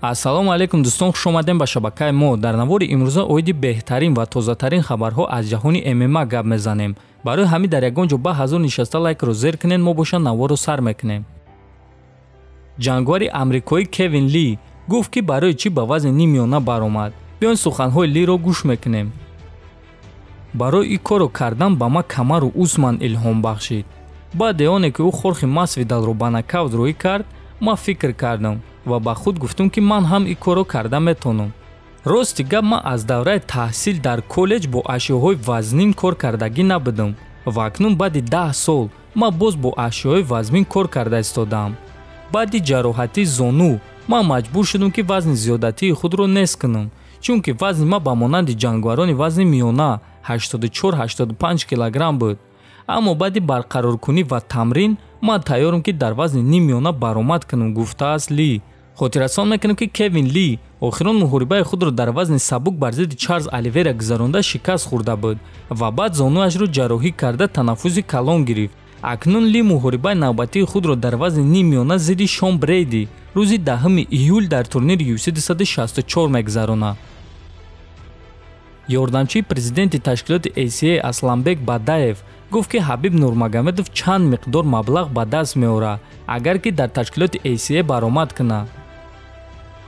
Ассалому алайкум дӯстон, хуш омадем ба шабакаи мо. Дар навори имрӯза оиди беҳтарин ва тозатарин хабарҳо аз ҷаҳони ММА гап мезанем. Барои ҳамин дар ягон ҷо ба ҳазор нишаста лайкро зер кунед, мо боша наворро сар мекунем. Ҷангвари амрикоӣ Кевин Ли гуфт, ки барои чӣ ба вазни ниммиёна баромад. Биён суханҳои Лиро гӯш мекунем. Барои ин корро кардан ба ман Камару Усман илҳом бахшид. Баъде оне ки ӯ Хорхе Масвидалро ба нокаут рӯӣ кард, ман фикр кардам ва ба худ гуфтам, ки ман ҳам ин корро карда метавонам. Рости гап, ман аз давраи таҳсил дар коллеҷ бо ашёҳои вазнин кор кардагӣ набудам ва акнун баъди 10 сол ман боз бо ашёҳои вазнин кор карда истодаам. Баъди ҷароҳатии зону ман маҷбур шудам, ки вазни зиёдатии худро нест кунам, чунки вазни ман ба монанди ҷангварони вазни миёна 84-85 килограмм буд. Аммо баъди барқароркунӣ ва тамрин ман тайёрам, ки дар вазни ниммиёна баромад кунам, гуфтааст Ли. Хотиррасон мекунем, ки Кевин Ли охирон муҳорибаи худро дар вазни сабук бар зидди Чарлз Оливера гузаронда шикаст хӯрда буд ва баъд зонуашро ҷарроҳӣ карда танаффуси калон гирифт. Акнун Ли муҳорибаи навбатии худро дар вазни ниммиёна зидди Шон Брейди рӯзи 10 июл дар турнири UFC 264 мегузаронад. Ёрдамчии президенти ташкилоти ACA Асланбек Бадаев гуфт, ки Ҳабиб Нурмагомедов чанд миқдор маблағ ба даст меорад, агар ки дар ташкилоти ACA баромад кунад.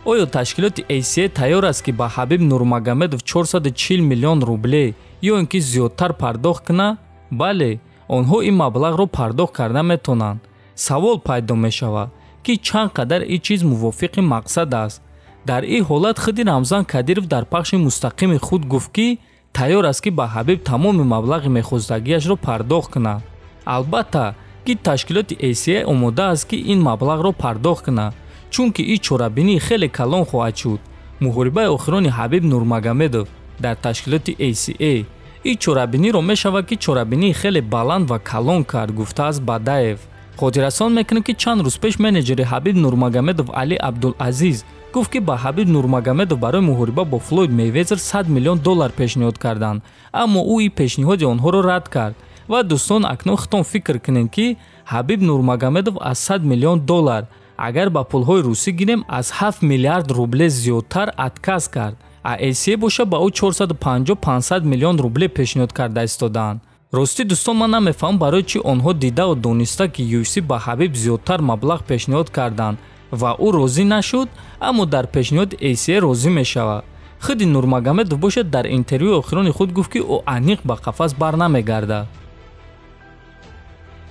Оё ташкилоти ACA тайёр аст, ки ба Ҳабиб Нурмагомедов 440 миллион рубле ё ин ки зиёдтар пардохт кунад? Бале, онҳо ин маблағро пардохт карда метавонанд. Савол пайдо мешавад, ки чанд қадар ин чиз мувофиқи мақсад аст. Дар ин ҳолат худи Рамзан Кадиров дар пахши мустақими худ гуфт, ки тайёр аст, ки ба Ҳабиб тамоми маблағи мехостагиашро пардохт кунад. Албатта, ки ташкилоти ACA омода аст, ки ин маблағро пардохт кунад, чунки ин чорабинӣ хеле калон хоҳад шуд. Муҳорибаи охирони Ҳабиб Нурмагомедов дар ташкилоти ACA. Ин чорабиниро мешавад, ки чорабинии хеле баланд ва калон кард, гуфтааст Бадаев. Хотиррасон мекунем, ки чанд рӯз пеш менеҷери Ҳабиб Нурмагомедов Али Абдулазиз гуфт, ки ба Ҳабиб Нурмагомедов барои муҳориба бо Флойд Мейвезер 100 миллион доллар пешниҳод карданд, аммо ӯ ин пешниҳоди онҳоро рад кард. Ва дӯстон, акнун худтон фикр кунед, ки Ҳабиб Нурмагомедов аз 100 миллион доллар, агар ба пулҳои русӣ гирем, аз 7 миллиард рубле зиёдтар отказ кард. А ACA боша ба ӯ 450-500 миллион рубле пешниҳод карда истодаанд. Ростӣ дӯстон, ман намефаҳмам, барои чӣ онҳо дидаву дониста, ки UFC ба Ҳабиб зиёдтар маблағ пешниҳод карданд ва ӯ розӣ нашуд, аммо дар пешниҳоди ACA розӣ мешавад. Худи Нурмагомедов бошад дар интервюи охирони худ гуфт, ки ӯ аниқ ба қафас бар намегардад.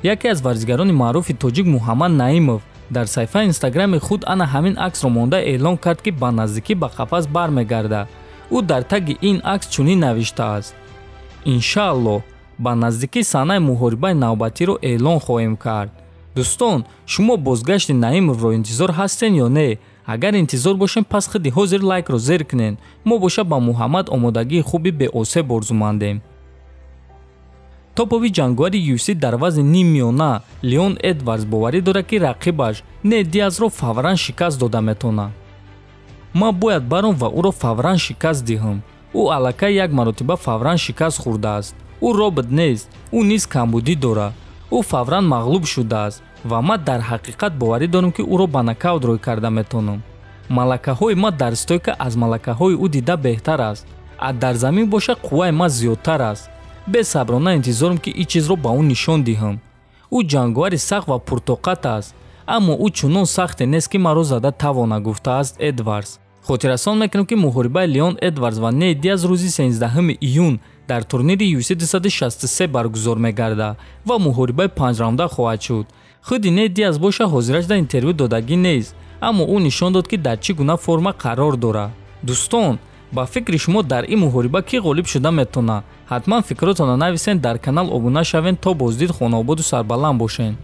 Яке аз варзигарони маъруфи тоҷик Муҳаммад Наимов дар саҳифаи инстаграми худ ана ҳамин аксро монда эълон кард, ки ба наздикӣ ба қафас бармегардад. Ӯ дар таги ин акс чунин навиштааст: Иншааллоҳ, ба наздикӣ санаи муҳорибаи навбатиро эълон хоҳем кард. Дӯстон, шумо бозгашти Наимовро интизор ҳастен ё не? Агар интизор бошем, пас худи ҳозир лайкро зер кунед. Мо боша ба Муҳаммад омодагии хуби беосеб орзумандем. Топови ҷангвари UFC дар вазни ниммиёна Леон Эдвардс боварӣ дорад, ки рақибаш Нейт Диазро фавран шикаст дода метавонад. Ман бояд баром ва ӯро фавран шикаст диҳам. Ӯ аллакай як маротиба фавран шикаст хӯрдааст. Ӯ робот нест, ӯ низ камбудӣ дорад. Ӯ фавран мағлуб шудааст ва ман дар ҳақиқат боварӣ дорам, ки ӯро ба нокаут рӯй карда метавонам. Малакаҳои ман дар стойка аз малакаҳои ӯ дида беҳтар аст. А дар замин боша қувваи ман зиёдтар аст. Бесаброна интизорам, ки ин чизро ба ӯ нишон диҳам. Ӯ ҷанговари сахт ва пуртоқат аст, аммо ӯ чунон сахте нест, ки маро зада тавона, гуфтааст Эдвардс. Хотиррасон мекунем, ки муҳорибаи Леон Эдвардс ва Нейт Диаз рӯзи 13 июн дар турнири UFC 263 баргузор мегардад ва муҳорибаи панҷраунда хоҳад шуд. Худи Нейт Диаз боша ҳозираш дар интервю додагӣ нест, аммо ӯ нишон дод, ки дар чӣ гуна форма қарор дорад. Дӯстон, ба фикри шумо дар ин муҳориба кӣ ғолиб шуда метавонад? Ҳатман фикротонро нависен, дар канал обуна шавен, то боздид хонаободу сарбаланд бошен.